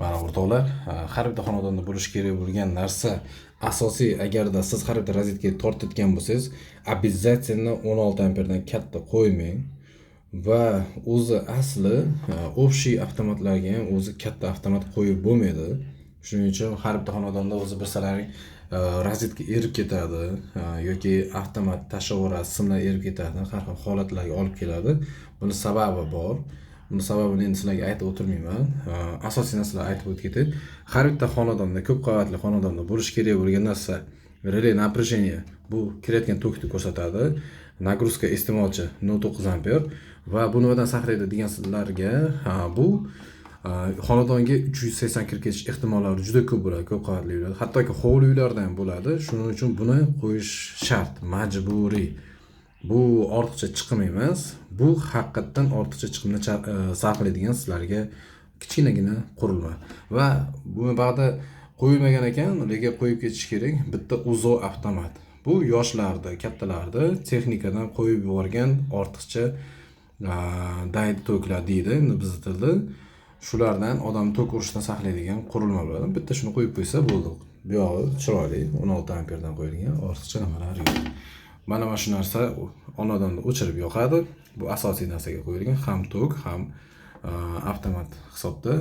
Mana, o'rtoqlar, har bitta xonadonda bo'lishi kerak bo'lgan narsa asosiy. Agarda siz har bitta rozetkaga tortayotgan bo'lsangiz, обязательно 16 amperdan katta qo'ymang. Va o'zi asli общий avtomatlarga ham o'zi katta avtomat qo'yib bo'lmaydi. Shuning uchun har bitta xonadonda o'zi bilsalaring, rozetka erib ketadi yoki avtomat tashlab yuboradi, simlar erib ketadi, har xil holatlarga olib keladi. Buni sababi bor. Buni sababini endi sizlarga aytib o'tirmayman. Asosiy narsalarni aytib o'tib ketay. Har bitta xonadonda, ko'p qavatli xonadonda bo'lishi kerak bo'lgan narsa реле напряжение. Bu kirayotgan tokni ko'rsatadi. Нагрузка iste'molchi 0,9 amper. Va bu nimadan saqlaydi degansizlarga, bu xonadonga 380 kirib ketish ehtimollari juda ko'p bo'ladi ko'p qavatli uylarda, hattoki hovli uylarda ham bo'ladi. Shuning uchun buni qo'yish shart, majburiy. Bu ortiqcha chiqim emas, bu haqiqatdan ortiqcha chiqimni saqlaydigan sizlarga kichkinagina qurilma. Va bu bag'da qo'yilmagan ekan, lekin qo'yib ketish kerak bitta УЗО avtomat. Bu yoshlarni, kattalarni texnikadan qo'yib yuborgan ortiqcha daydi toklar deydi endi bizni tilda, shulardan odamni tok urishdan saqlaydigan qurilma bo'ladi. Bitta shuni qo'yib qo'ysa bo'ldi. Bu yog'i chiroyli, 16 amperdan qo'yilgan, ortiqcha nimalar yo'q. Mana shu narsa xonadonni o'chirib yoqadi. Bu asosiy narsaga qo'yilgan, ham tok, ham avtomat hisobda.